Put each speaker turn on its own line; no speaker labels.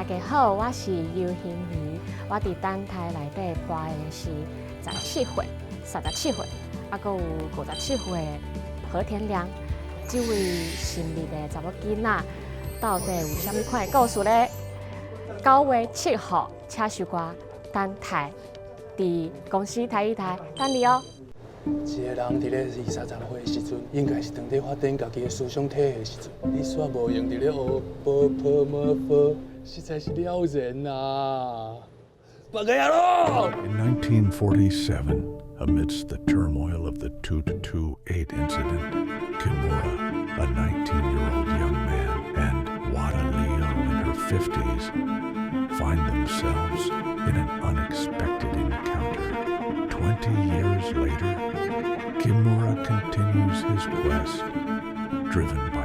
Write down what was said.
家好，我是游欣怡，我佇等待內底扮的是十七歲、37歲，啊，閣有57歲何田良，這位神秘的查某囡仔，到底有啥物款的故事咧？9月7號，請收看《等待》，佇公視台語台等你哦。
一个人佇咧二三十歲的時陣，應該是當咧發展家己的思想體系的時陣，你煞無閒佇咧學波波摩佛，實在是了然啊！別個呀咯！
In 1947, amidst the turmoil of the 2228 incident, Kimura, a 19-year-old young man, and Wada Leo in her 50s, find themselves in an unexpected encounter. 20 years later, Kimura continues his quest, driven by